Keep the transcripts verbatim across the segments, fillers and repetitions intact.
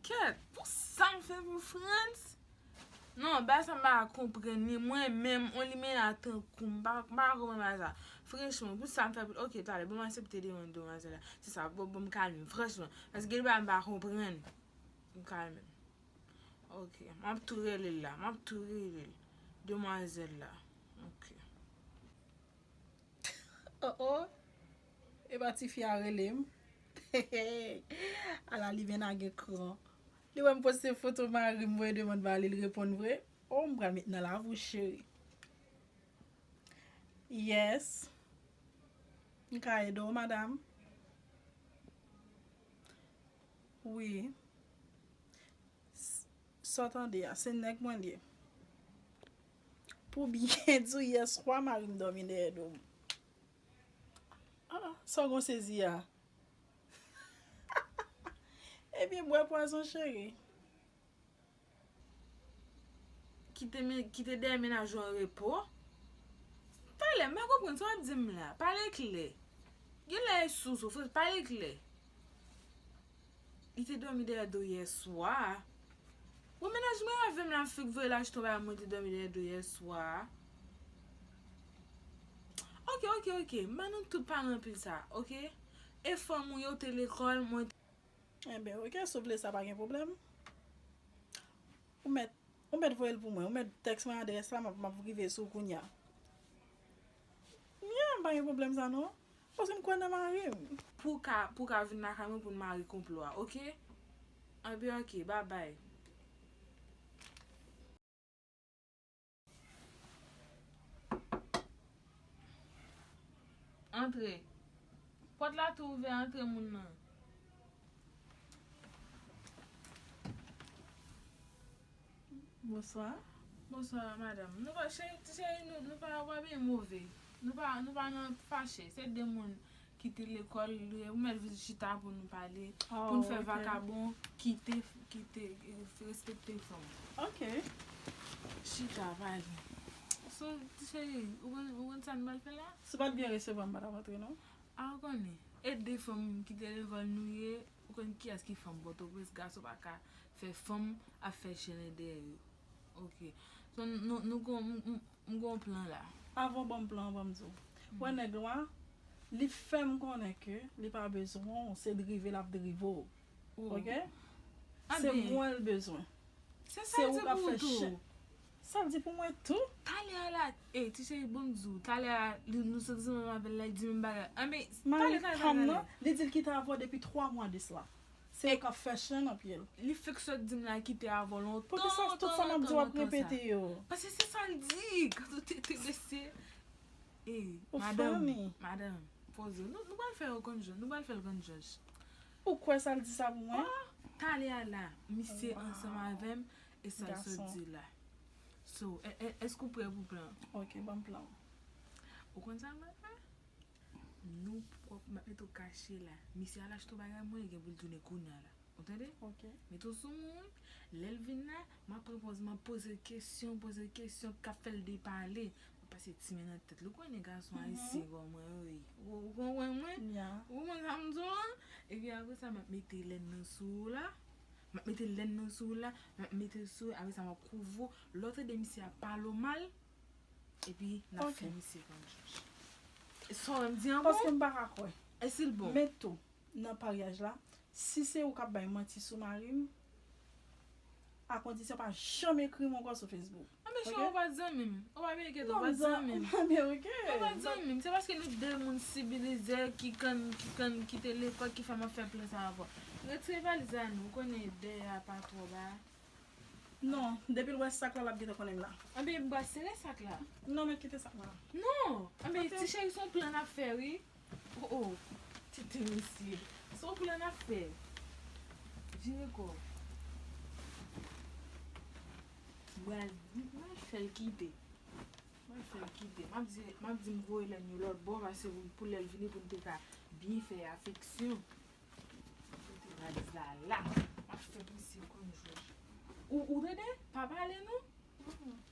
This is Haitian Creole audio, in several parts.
Kèt, pou sa m fè pou Frantz? Non, bagay sa m pa ka konprann li. Mwen menm, on limena tankou m, m pa, m pa ka konprann bagay sa. Franchman, pou sa m fè pou, ok, talè, bon, m aksepte demann demwazèl la. Se sa, bon, bon, m kalme m, franchman. Paske gen de bagay m pa konprann. M kalme m. Ok, m ap tou rele l la, m ap tou rele l. Demwazèl la. Ok. Oh, oh. E pa tifi a rele m. Ala limena gen kran. Li wè m poste foto mari m voye demann ba li, li reponn vre. Oh, m pral met nan lavi w, cheri. Yes. M ka ede w, madam? Wi. S-, sa w tande a, se nèg mwen li ye. Pou byen di w, yèswa mari m dòmi dèyè do m. Ah, sa w gon sezi a? Ebyen, bwè pwazon, cheri. Kite men-, kite dèyè mennaj ou an repo. Talè, m pa konprann sa w ap di m la. Pale klè. Genlè e sou soufrans, pale klè. Li te dòmi dèyè do yèswa. Bon, mennaj mwen avè m la, m fèk voye l achte yon bagay, mwen te dòmi dèyè do yèswa. Ok, ok, ok. M ba nou tout paran anpil sa, ok? E fanm ou yo te lekòl, mwen. Enben, ok, si w vle sa, pa gen pwoblèm. Ou mèt, ou mèt voye l pou mwen. Ou mèt tèks mwen adrès la, m ap, m ap rive sou w kounye a. Yeah, m pa gen pwoblèm sa non. Paske m kwè nan mari m. Pou w ka, pou w ka vin lakay mwen pou n mare konplo a, ok? Anben, ok, babay. Antre. Pòt la tou ouvè, antre moun nan. Bonswa. Bonswa, madanm. Nou pa, cheri, cheri, nou, nou pa, pa byen move. Nou pa, nou pa nan fache. Se de moun ki te lekòl, ou mèt vin chita pou nou pale, pou n fè vakabon, kite, kite, respekte fanm. Ok. Chita, pale. So, ti cheri, ou konn, ou konn sa n pral fè la? Si w pa t byen resevwa m, m pa t ap antre, non. A, ou konnen. E de fanm ki te lekòl nou ye, ou konn kiyès ki fanm Pòtoprens, gason pa ka fè fanm ap fè chen dèyè yo. Ok. So, nou, nou gon, m, m, m gon plan la. Avan w ban m plan an, ban m di w. Wè nèg la, li fè m konnen ke li pa bezwen w, se drive l ap drive w. Ok? Se mwen l bezwen. Se sa l di pou ou tou. Sa l di pou mwen tou? Talè a la, e, ti cheri, bon m di w, talè a, li, nou sot ansanm avè l la, li di menm bagay. Anben, talè, talè, talè, talè. Li di l kite avè w depi twa mwa de sila. Se yo k ap fè chen nan pye l. Li fèk sot di m la kite avè w lontan, lontan, lontan, lontan sa. Poukisa tout sa m ap di w ap repete yo? Paske se sa l di. Kanto te, te blese. E, madanm, madanm, poze w. Nou, nou pral fè yo konn jòj. Nou pral fè l konn jòj. Ou kwè sa l di sa pou mwen? Oh, talè a la, misye ansanm avè m, e sa l sot di la. So, e, e, èske w prè pou plan? Ok, ban m plan w. Ou konn sa m pral fè? Nou pwòp, m ap mete w kache la. Misye al achte yon bagay mwen, li gen pou l tounen kounye a la. Ou tande? Ok. Mete w sou mwen, wi. Lè l vin la, m ap pran pòz, m ap poze l kesyon, poze l kesyon k ap fè l depale. M ap pase ti men nan tèt li. Ou konnen gason ayisyen kòman yo ye. Ou, ou konprann mwen? Ou konprann sa m di w lan? Epi apre sa, m ap mete lèn nan sou ou la. M ap mete lèn nan sou ou la. M ap mete l sou ou. Apre sa, m ap kouvri w. Lè w tande misye ap pale w mal, epi n ap fè misye konn jòj. Sa w wè m di an bon? Paske m pa ka kwè. Èske l bon? Men tou, nan paryaj la, si se ou k ap bay manti sou mari m, akondisyon pa janm ekri m ankò sou Facebook. Anben, cheri, ou pa t zanmi m. Ou pa byen enkyete, ou pa t zanmi m. Anben, ok. Ou pa t zanmi m. Se paske nou de moun sivilize ki konn, ki konn kite lekòl ki fè m ap fè plan sa avè w. Retire valiz la non, ou konnen dèyè a pa twò ba. Non, depi l wè sak la, l ap gentan konnen m la. Anben, m pral sere sak la. Non, men kite sak la. Non! Anben, ti cheri, se yon plan n ap fè, wi. Oh, oh. Tete mesye. Se yon plan n ap fè. Vire kò w. M pral, m pral fè l kite. M pral fè l kite. M ap di, m ap di m voye lèn yo lòt bò, paske pou, pou lè l vini, pou n te ka byen fè afeksyon. Mete valiz la la. M ap fè misye konn jòj. Ou, ou tande? Pa pale non.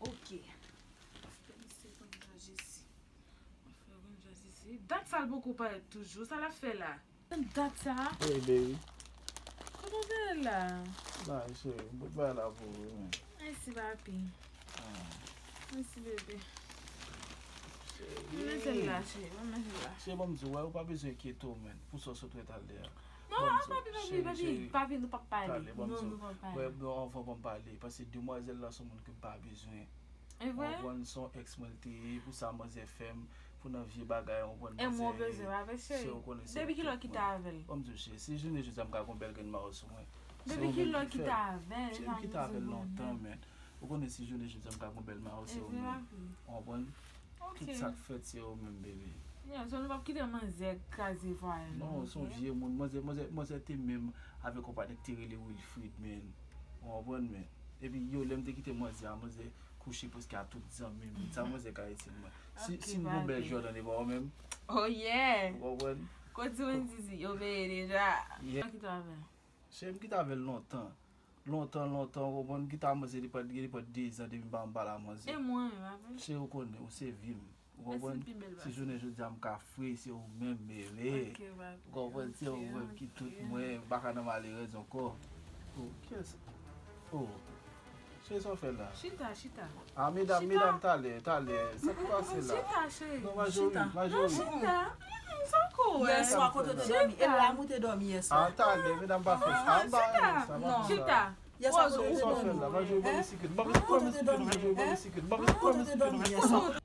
Ok. M ap fè misye konn jòj isi. M ap fè konn jòj isi. Dat sa l poko parèt toujou. Sa l ap fè la? Dat sa? Hey, baby. Kote w te ye la? Bay, cheri, m bout bay la pou ou, wi, men. Mèsi, papi. Ah. Mèsi, bebe. Cheri. Mwen mete l la, cheri. Mwen mete l la. Cheri, ban m di w, wè, ou pa bezwen enkyete w, men, pou sa w sot wè talè a. Non, papi, papi, papi, papi, nou p ap pale. Talè, ban m di w. Non, nou p ap pale. Wè, non, anvan, ban m pale. Paske demwazèl la se yon moun ke m pa bezwen. E vre? Ou konprann, se yon ex mwen l te ye, pou sa manzè fè m, pou nan vye bagay, ou konprann, e mwen ou bezwen avè cheri. Depi kilè w kite avè l? Ban m di w, cheri, si jounen jodi a m ka gon bèl grenn mayo sou mwen. Depi kilè w kite avè l? Cheri, m kite avè l lontan, men. Ou konnen si jounen jodi a m ka gon bèl mayo, se ou menm. Ou konprann? Tout sa k fèt, se ou menm, bebe. Yeah, so nou p ap kite manzè kraze fwaye nou. Non, se yon vye moun. Manzè, manzè, manzè te menm avèk yon patnè k te rele Wilfrid, men. Ou konprann, men. Epi yo, lè m te kite manzè a, manzè kouche prèske a tout zanmi m. Sa manzè ka itil mwen. Si, si m gon bèl Jordan devan ou menm. Oh yeah. Ou konprann? Kote Wendy's yo peye deja. Yeah. Mwen kite avè l. Cheri, m kite avè l lontan. Lontan, lontan, ou konprann? M kite a manzè depi, depi de zan depi m pa, m pa la manzè. E mwen menm avè l. Cheri, ou konnen, ou se vi m. Ou konprann? Si jounen jodi a m ka fre, se ou menm, bebe. Ou konprann? Se ou menm ki tout mwen, m pa ka nan malerèz ankò. Oh, kiyès? Oh. Cheri, sa w fè la? Chita, chita. Ah, medam, medam, talè, talè. Sa k pase la? Chita, cheri. Non, Majori, Majori. Chita. Sa w ko wè? Yèswa, kote w te dòmi? E la m ou te dòmi yèswa? Ah, talè, medam pa fè sa. Ah, m pa renmen sa, pa fè sa. Chita. Yèswa, kote w te dòmi? Sa w fè la? Majori, ban m sikit. Ban m sikit, Majori, ban m sikit. Ban m sikit, Majori.